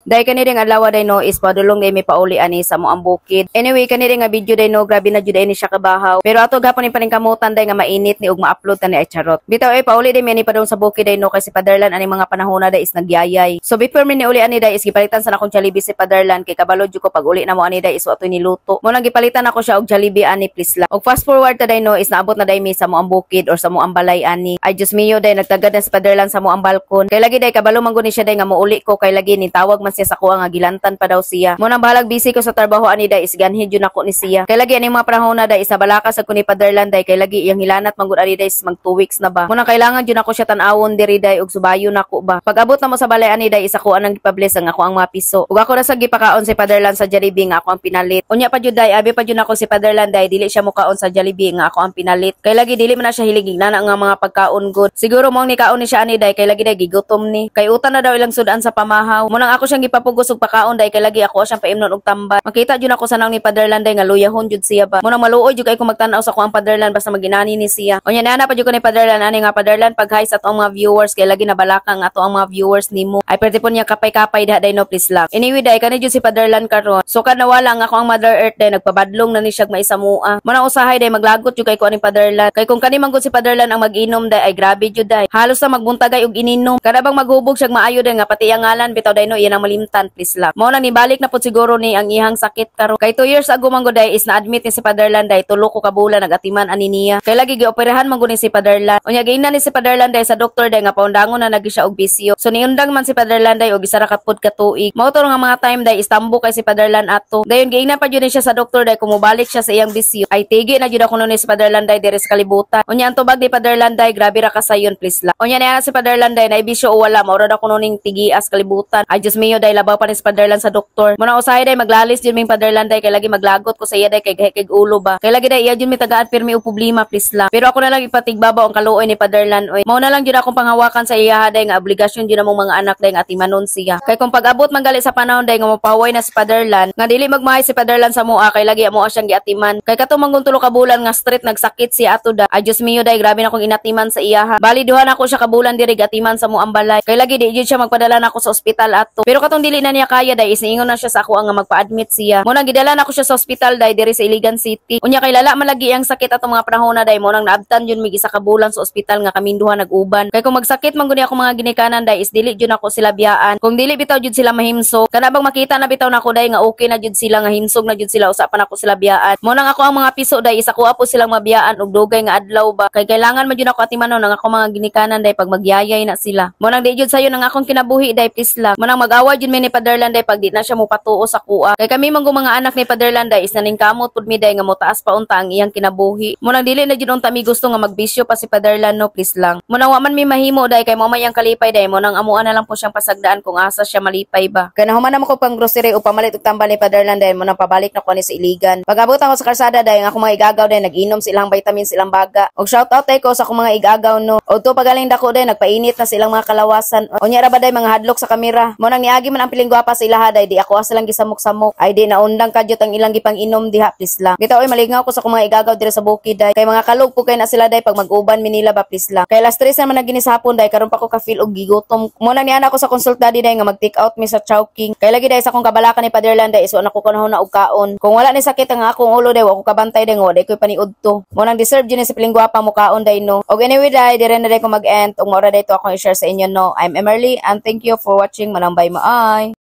Dahil kani nga adlaw day no is padulong day may pauli ani sa among bukid. Anyway, kani nga video day no, grabe na jud ni siya kabahaw. Pero ato gapon ni paningkamutan day nga mainit ni ug ma-upload ta ni, ay charot. Bitaw ay pauli day mi ani padulong sa bukid day no kay si Paderlan ani mga panahon na day is nagyayay. So before mi ni uli ani day is gipalitan sa nakong Jollibee si Paderlan kay kabalo jud ko pag uli na mo ani day is wa to'y niluto. Mo nang gipalitan ako siya og Jollibee ani, please lang. Og fast forward ta day no is naabot na day mi sa among bukid or sa among balay ani. Ay Diyos mio day, nagtagad na si Paderlan sa among balkon. Kay lagi day kabalo man gud ni siya day nga mouli ko kay lagi ni tawag man siya sa kuha nga gilantan pa daw siya. Mo nang bahalag busy ko sa trabaho ani day is ganhid jud nako ni siya. Kay lagi ani mga panahon na day is nabalaka sa ko ni Paderlan day kay lagi iyang hilanat man gud ani day is mag 2 weeks na ba. Mo nang kailangan jud nako siya tan-awon diri day ug subayo nako ba. Pag abot na mo sa balay ani day is ako anang gipabless ang ako ang mga piso. Ug ako na sa gipakaon si Paderlan sa Jollibee nga ako ang pinalit. Unya pa jud day, abi pa jud nako si Paderlan day dili siya mukaon sa Jollibee nga ako ang pinalit. Kay lagi dili man na siya hilig nana nga mga pagkaon gud. Siguro mo ni kaon ni siya ani day kay lagi day gigutom ni. Kay utan na daw ilang sudan sa pamahaw. Mo nang ako siyang gipapugos og pakaon day kay lagi ako siyang paimnon og tambal. Makita jud ako sa nawong ni Paderlan day nga luyahon jud siya ba. Mo nang maluoy jud kay kung magtan-aw sa ako ang Paderlan basta maginani ni siya. Unya nana pa jud ko ni Paderlan ani nga, "Paderlan, pag-hi sa atong mga viewers kay lagi nabalaka ang ato ang mga viewers nimo." Ay pwede po niya kapay-kapay diha day no, please lang. Anyway day, kani jud si Paderlan karon. So kan nawala ang ako ang Mother Earth day, nagpabadlong na ni siya maisamua. Mo nang usahay day maglagot jud kay ko aning Paderlan. Kay kung kani man gud si Paderlan ang mag-inom day ay grabe jud day. Halos na magbuntagay og ininom. Kada bang maghubog siya maayo day nga pati ang ngalan bitaw day no iyan ang malimtan, please lang. Mo nang nibalik na pud siguro ni ang ihang sakit karon. Kay 2 years ago man gud day is na-admit ni si Paderlan day, tulo ko ka bulan nagatiman ani niya. Kay lagi gioperahan man gud ni si Paderlan. Unya giingnan ni si Paderlan day sa doktor day nga paundangon na nagi siya og bisyo. So niundang man si Paderlan day og isa ra ka pud ka tuig. Mao to nga mga time day is tambo kay si Paderlan ato. Dayon giingnan pa jud ni siya sa doktor day kung mobalik siya sa iyang bisyo ay tigi na jud ako ni si Paderlan day diri sa kalibutan. Unya ang tubag ni Paderlan day, grabe ra kasayon, please lang. Unya niya si Paderlan day na bisyo o wala, mao ra kuno ning tigias kalibutan. Ay Diyos mio day, labaw pa ni si Paderlan sa doktor. Mo na usahay day maglalis jud ming Paderlan day kay lagi maglagot ko sa iya day kay gahi kay ulo ba. Kay lagi day iya jud mi tagaan pirmi og problema, please lang. Pero ako na lang ipatigbabaw ang kaluoy ni Paderlan oy. Mao na lang jud akong panghawakan sa iya day nga obligasyon jud among mga anak day nga atimanon siya. Kay kung pag-abot man gali sa panahon day nga mopaway na si Paderlan, nga dili magmahay si Paderlan sa mua kay lagi amo siyang giatiman. Kay kato man 'gung 3 ka bulan nga street nagsakit siya ato da. Ay Diyos mio day, grabe na akong inatiman sa iyaha. Bali duha na ako siya ka bulan diri gatiman sa muang balay. Kay lagi di jud siya magpadala nako sa ospital ato. Pero katong dili na niya kaya day is niingon na siya sa ako ang nga magpa-admit siya. Mo nang gidala nako siya sa ospital day diri sa Iligan City. Unya kay lala man lagi ang sakit atong mga panahon na day, mo nang naabtan jud mig isa ka bulan sa ospital nga kaming duha nag-uban. Kay kung magsakit man guni ako mga ginikanan day is dili jud nako sila biyaan. Kung dili bitaw jud sila mahimsog, kana bang makita na bitaw nako day nga okay na jud sila, nga himsog na jud sila, usa pa nako sila biyaan. Mo nang ako ang mga piso day is ako po silang mabiyaan og dugay nga adlaw ba. Kay kailangan man jud ako atimanon ang ako mga ginikanan day pag magyayay na sila. Mo nang di jud sayo nang akong kinabuhi day, please lang. Mo nang mag-away jud mi ni Paderlan day pag di na siya mopatuo sa kuha. Kay kami man mga anak ni Paderlan day is naningkamot pud mi day nga motaas pa unta ang iyang kinabuhi. Mo nang dili na jud unta mi gusto nga magbisyo pa si Paderlan no, please lang. Mo nang wa man mi mahimo day kay mo may ang kalipay day, mo nang amuan na lang po siyang pasagdaan kung asa siya malipay ba. Kay nahuman na mo ko pang grocery o pamalit og tambal ni Paderlan day, mo nang pabalik na ko ni sa Iligan. Pag-abot ako sa kalsada day, ang akong mga igagaw day nag-inom silang vitamins silang baga. Og shout out day ko sa akong mga igagaw no. Og to pagaling dako day nagpainit na silang mga kalawasan. Unya ra ba day mga hadlok sa kamera. Mo nang niagi man ang piling gwapa sa ilaha day di ako silang gisamok-samok. Ay di naundang kadyot ang ilang gipang-inom diha, please lang. Bitaw oy, malingaw ko sa akong mga igagaw diri sa bukid day. Kay mga kalog po kay na sila day pag mag-uban mi nila ba, please lang. Kay alas 3 naman nagini sa hapon day, karon pa ko ka-feel og gigutom. Mo nang niana ko sa konsulta di day nga mag-take out mi sa Chowking. Kay lagi day sa akong kabalakan ni Paderlan day iso na ko kanahon na og kaon. Kung wala ni sakit ang akong ulo day wa ko kabantay day nga wa day koy paniud to. Mo nang deserve jud ni si piling gwapa mo kaon day no. Og anyway day, dire na day ko mag-end ug mao ra day to akong i-share sa inyo no. I'm Emerly and thank you for watching. Manambay mo ay.